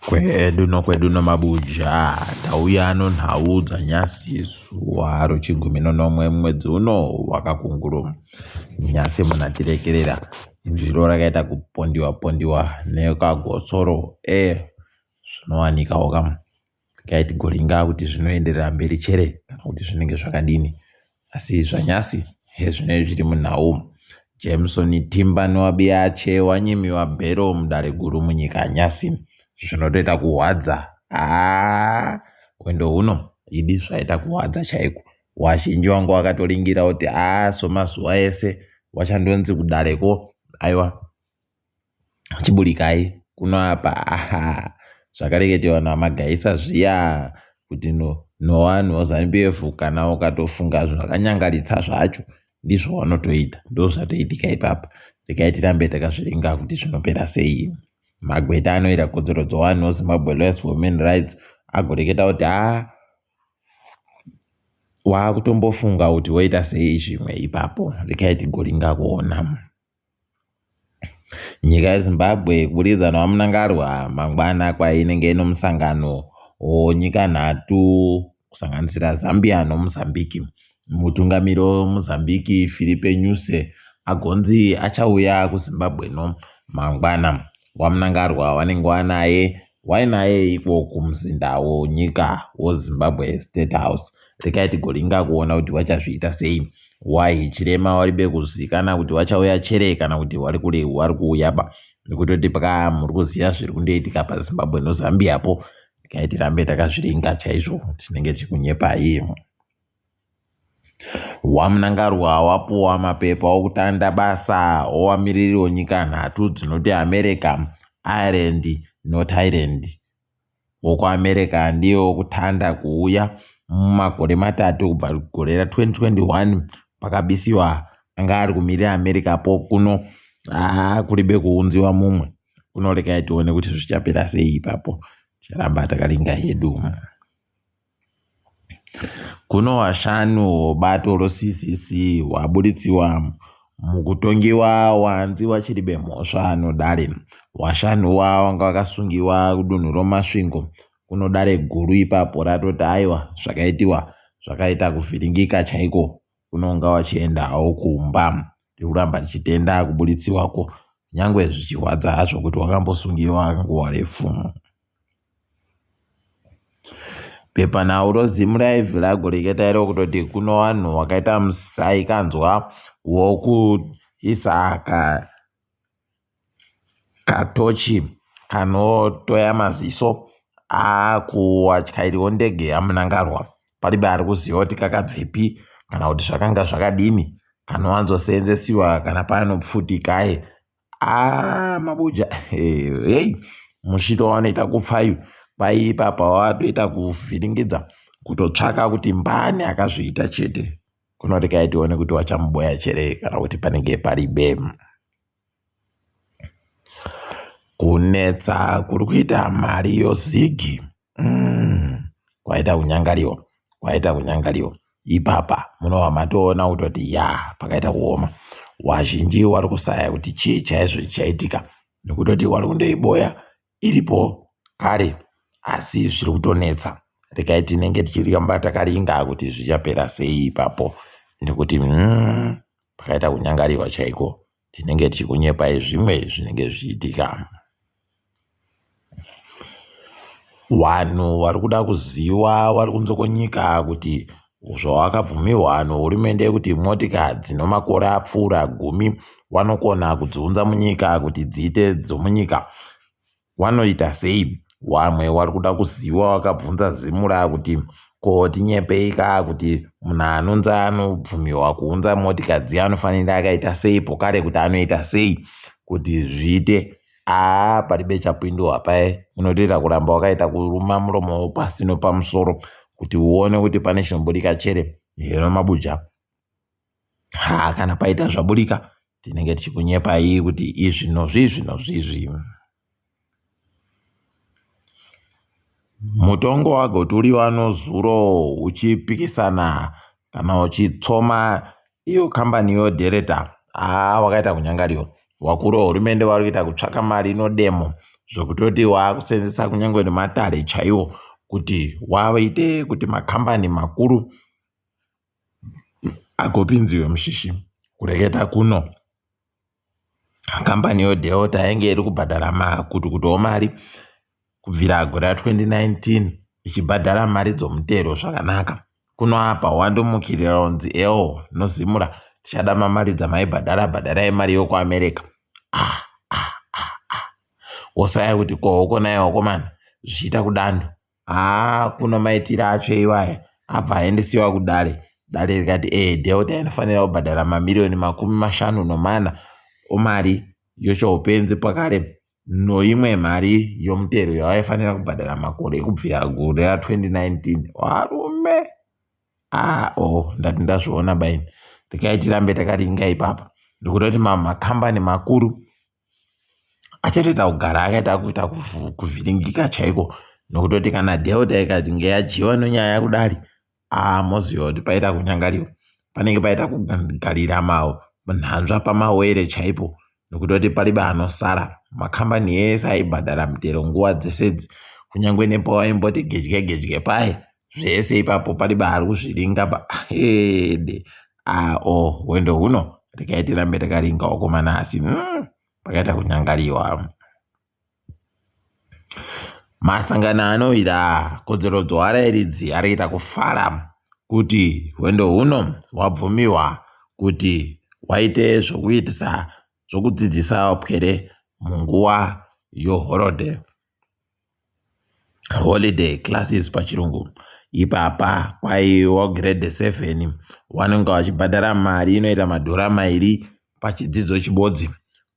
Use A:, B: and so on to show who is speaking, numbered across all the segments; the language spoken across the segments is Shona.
A: Kwedu nokwedu nomabuja tauya nonhau dzanyasi zuva rochigumi nonomwe mwedzi uno wakakunguru. Nyasi munatirekerera inzwiro rakaita kupondiwa pondiwa nekagotsoro e zvinowanikawo ka regai tigoringa kuti zvinoenderera mberi chere kana kuti zvinenge zvakadini asi zvanyasi hezvinoi zviri munhau. Jameson Timba Noabiache wanyimiwa bhero mudare guru munyika nyasi zvinotoita kuhwadza haa hwendo huno idi zvaita kuhwadza chaiko wazhinji wanga wakatoringira kuti haa somazuva ese wachandonzi kudareko aiwa Chiburikai kuno apa aha zvakareketewa naMagaisa zviya kuti no nowanhu weZanu PF kana ukatofunga zvakanyangaritsa zvacho ndizvo wanotoita ndozvatoitika ipapa regai tirambe takazviringa kuti zvinopera sei magweta anoira kodzero dzevanhu weZimbabwe Lawyers for Human Rights agoreketa kuti haa wakutombofunga kuti woita sei zvimwe ipapo regai tigoringa kuona. Nyika yeZimbabwe kuburikidza naVaMnangagwa mangwana kwainenge ine musangano wonyika nhatu kusanganisira Zambia noMozambique. Mutungamiri weMozambique Filipe Nyusi agonzi achauya kuZimbabwe no mangwana. VaMnangagwa vanenge vanaye vainaye iko kumuzinda wenyika weZimbabwe State House. Regai tigoringa kuona kuti vachazviita sei. Why chirema waribe kuzikana kuti wachauya chere kana kuti wari kure wari kuuya ba nekutoti paka muri kuziva zviri kundoitika paZimbabwe noZambia po regai tirambe takazviringa chaizvo tinenge tichikunyepai. WaMnangarwa wapuwa mapepa okutanda basa owamiriri wenyika nhatu dzinoti America, Ireland noThailand. WokuAmerica ndiye wokutanda kuuya mumakore matatu kubva gore ra2021 pakabisiwa anga ari kumirira America po kuno haa kuribe kuunziwa mumwe kuno regai tione kuti zvichapera sei ipapo ticharamba takaringa hedu. Kuno washanu webato roCCC waburitsiwa mukutongiwa wanzi wachiribe mhosva nodare. Washanu wa wanga wakasungiwa kudunhu roMasvingo kuno dare guru ipapo ratoti aiwa zvakaitiwa zvakaita kuvhiringika chaiko kunonga wachiendawo kumba. Tiri kuramba tichitenda kuburitsiwako nyangwe zvichirwadza hazvo kuti wakambosungiwa nguva refu. Bepanhau roZimlive ragoreketa iro kutoti kuno vanhu vakaita musaikanzwa wokuisa katochi kanotoya maziso akuwatyairi wendege yaMnangagwa. Paribe ari kuziva kuti kakabvepi kana kuti zvakanga zvakadini. Kanowanzoseenzesiwa kana paanopfuti kaye Haa mabuja hey mushito wanoita kupfayu kwai ipapa watoita kuvhiringidza kutotsvaka kuti mbani akazviita chete kunoti kai tione kuti wachamuboya chere kana kuti panenge paribe. Kunetsa kuri kuita mari yozigi kwaita kunyangariwa kwaita kunyangariwa ipapa munobva matoona kutoti ya pakaita kuoma wazhinji wari kusaya kuti chii chaizvo chichaitika nekutoti wari kundoiboya iripo kare asi zviri kutonetsa regai tinenge tichiramba takaringa kuti zvichapera sei ipapo nekuti pakaita kunyangariwa chaiko tinenge tichikunyepai zvimwe zvinenge zvichiitika. Vanhu vari kuda kuziva vari kunze kwenyika kuti zvawakabvumirwa nehurumende kuti motika dzinomakore apfuura gumi vanokona kudziunza munyika kuti dziite dzomunyika vanoita sei. Vamwe vari kuda kuziva vakabvunza Zimura kuti ko tinyepei ka kuti munhu anonzi anobvumirwa kuunza motika dziya anofanira akaita sei pokare kuti anoita sei kuti zviite Haa paribe chapindwa paye unotoita kuramba wakaita kuruma muromo pasi nopamusoro kuti uone kuti pane chinoburika chere hero mabuja haa kana paita zvaburika tinenge tichikunyepai kuti izvi nozvizvi nozvizvi. Mutongo wagoturiwa nozuro uchipikisana kana uchitsoma iyo kambani yodhereta haa wakaita kunyangariwa. Vakuru vehurumende vari kuita kutsvaka mari inodemo. zvekutoti waakuseenzesa kunyange nematare chaiwo kuti waite kuti makambani makuru agopinziwe mushishi. Kureketa kuno kambani yoDelta yainge iri kubhadhara makutukutu omari kubvira gore ra2019 ichibhadhara mari dzomutero zvakanaka. Kuno apa wandomukirira unzi ewo nozimura tichada mamari dzamaibhadhara bhadharai mari yokuAmerica. Ah, ah, ah, ah. Wosaya kuti kohoko naye wakomana zvichiita kudando. Haa kuno maitiro acho iwaya abva aendesiwa kudare. Dare rikati ee Delta inofanira kubhadhara mamiriyoni 54 omari yochoupenzi pakare noimwe mari yomutero yavaifanira kubhadhara makore ekubvira gore ra2019. Varume! Ah, oh, ndati ndazviona baini. Regai tirambe takaringa ipapa. Ndikuda kuti makambani makuru achatoita kugara akaita kuita kuvhiringika chaiko nokutoti kana Delta ikati yadyiwa nenyaya kudari aa moziva kuti paita kunyangariwa panenge paita kugarira nhanzva pamawere chaipo nokutoti paribe anosara makambani ese aibhadhara mitero nguva dzese idzi kunyange nepawaimboti gedye gedye paye zvese ipapo paribe ari kuzviringa pa ede o hwendo huno regai tirambe takaringa wakomana asi pakaita kunyangariwa. Masangano anowira kodzero dzovarairidzi ari kuita kufara kuti hwendo huno hwabvumiwa kuti waite zvokuitisa zvokudzidzisa pwere munguva yohorodhe holiday classes pachirungu. Ipapa kwaiwa grade 7 vanenge vachibhadhara mari inoita madhora 2 pachidzidzo chibodzi.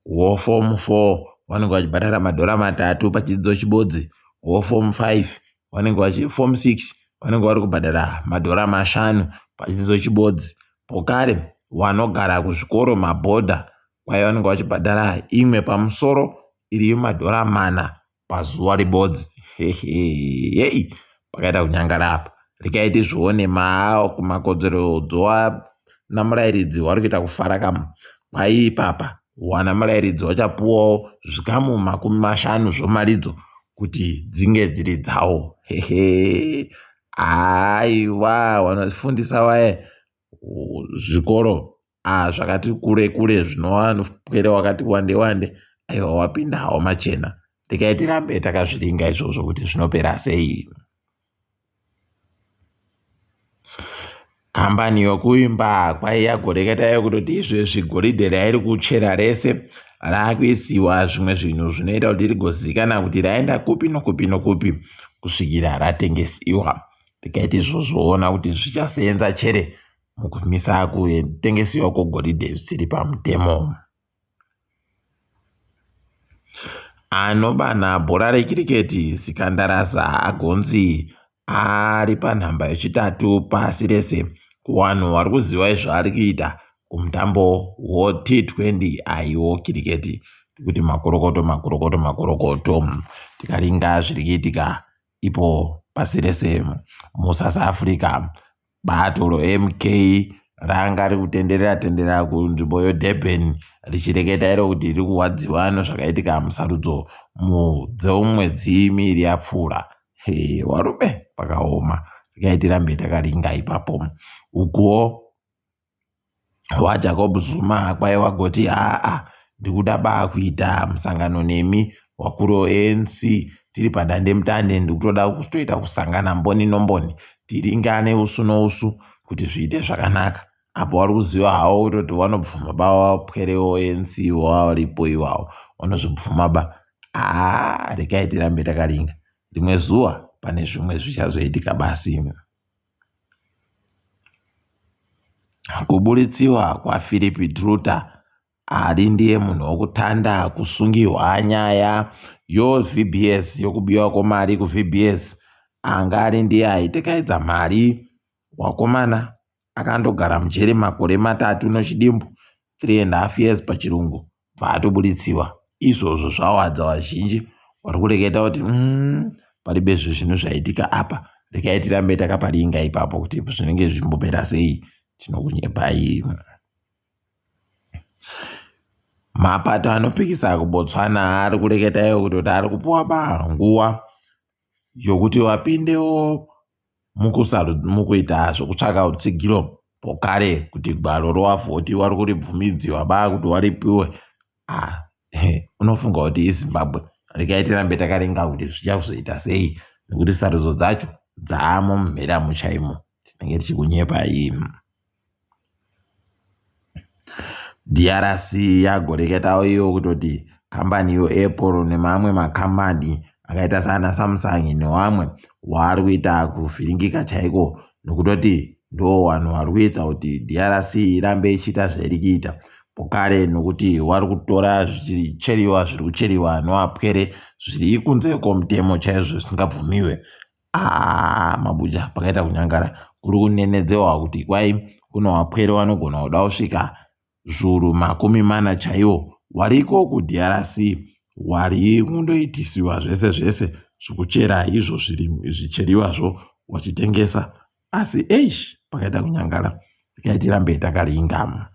A: Wofomu 4 vanenge vachibhadhara madhora 3 pachidzidzo chibodzi. Wofomu 5 vanenge vachi fomu 6 vanenge vari kubhadhara madhora 5 pachidzidzo chibodzi. Pokare vanogara kuzvikoro mabhodha kwai vanenge vachibhadhara imwe pamusoro iri madhora 4 pazuva ribodzi. Hei pakaita kunyangara apa. Regai tizvione makodzero dzowana murairidzi vari kuita kufara kamu. Kwai ipapa wana murairidzi vachapuwawo zvikamu 50 zvomaridzo kuti dzinge dziri dzawo. Hehe. Aiwa vanofundisa vaye zvikoro zvakati kure kure zvinova pwere wakati wande wande aiwa wapinda hawo machena. Regai tirambe takazviringa izvozvo kuti zvinopera sei. Kambani yokuimba kwaiya goreketa kutoti izvezvi goridhe rairi kuchera rese rakuisiwa zvimwe zvinhu zvinoita kuti rigozikana kuti raenda kupi nokupi nokupi kusvikira ratengesiwa. Tikaita izvozvo kuti zvichaseenza chere mukumisa kutengesiwa kwegoridhe zvisiri pamutemo. Anobana bhora rekiriketi Sikandaraza agonzi ari panhamba yechitatu pasi rese kuvanhu vari kuziva zvaari kuita kumutambo weT20 aiwo kiriketi. Kuti makorokoto makorokoto makorokoto. Tikaringa zviri kuitika ipo pasi rese muSouth Africa bato roMK ranga riri kutenderera tenderera kunzvimbo yeDurban richireketa iro kuti riri kurwadziwa nezvakaitika musarudzo dzemwedzi miviri yapfuura. Varume pakaoma regai tirambe takaringa ipapo. Ukuwo waJacob Zuma kwaiwa goti haa ndikuda ba kuita musangano nemi wakuru weANC tiri padandemutande ndikutoda kutoita kusangana mboni nomboni tiringane usu nousu kuti zviite zvakanaka. Apo vari kuziva havo kutoti vanobvuma ba vapwere veANC varipo ivavo vanozvibvuma ba. Haa regai tirambe takaringa rimwe zuva pane zvimwe zvichazoitika basi. Kuburitsiwa kwaPhilip Truter ari ndiye munhu wokutanda kusungirwa nyaya yoVBS yokubiwa kwemari kuVBS anga ari ndiye aitekaidza mari wakomana akandogara mujeri makore 3 nechidimbu 3.5 years pachirungu bva atoburitsiwa. Izvozvo zvawadza vazhinji vari kureketa kuti paribe zvinhu zvaitika apa regai tirambe takaparinga ipapo kuti zvinenge zvimbopera sei tinokunyepai. Mapato anopikisa kuBotswana ari kureketa iwo kutoti ari kupuwa nguva yokuti vapindewo mukuita zvekutsvaka rutsigiro pokare kuti gwaro rewavhoti wari kuribvumidziwa ba kuti waripiwe. Ah, unofunga kuti iZimbabwe regai tirambe takaringa kuti zvichazoita sei nekuti sarudzo dzacho dzaamo mumheramo chaimo tinenge tichikunyepai. DRC yagoreketawo iyo kutoti kambani yeApple nemamwe makambani akaita saana Samsung newamwe waari kuita kuvhiringika chaiko nokutoti ndo vanhu vari kuita kuti DRC irambe ichiita zvairi kuita pokare nokuti wari kutora zvicheriwa zviri kucheriwa newapwere zviri kunze kwomutemo chaizvo zvisingabvumiwe. Haa mabuja pakaita kunyangara kuri kunenedzewa kuti kwai kune wapwere wanogona kuda kusvika zvuru 40 chaiwo wariko kuDRC wari kundoitisiwa zvese zvese zvekuchera izvo zvicheriwazvo wachitengesa asi eish pakaita kunyangara tikai tirambe takaringa.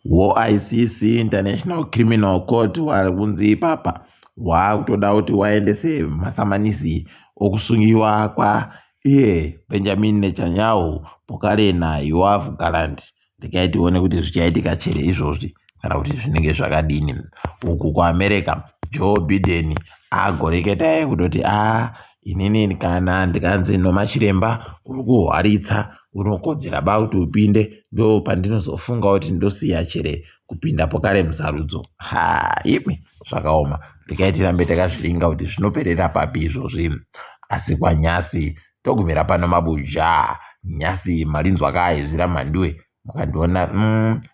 A: WoICC International Criminal Court vari kunzi ipapa waakutoda kuti waendese masamanisi okusungiwa kwaiye Benjamin Netanyahu pokare naYoav Gallant. Regai tione kuti zvichaitika chere izvozvi kana kuti zvinenge zvakadini. Uku kuAmerica Joe Biden agoreketa kutoti a inini kana ndikanzi nomachiremba uri kuhwaritsa unokodzera ba kuti upinde ndo pandinozofunga kuti ndosiya chere kupinda pokare musarudzo ha imi zvakaoma regai tirambe takazviringa kuti zvinoperera papi izvozvi asi kwanyasi togumira pano mabuja nyasi marinzwa ka izwi ramhanduwe mukandiona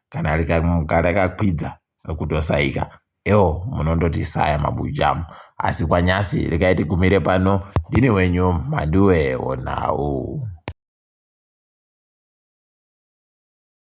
A: kana rikamuka rakakwidza kutosaika ewo munondoti saya mabuja asi kwanyasi regai tigumire pano ndini wenyu mhanduwe wonhau.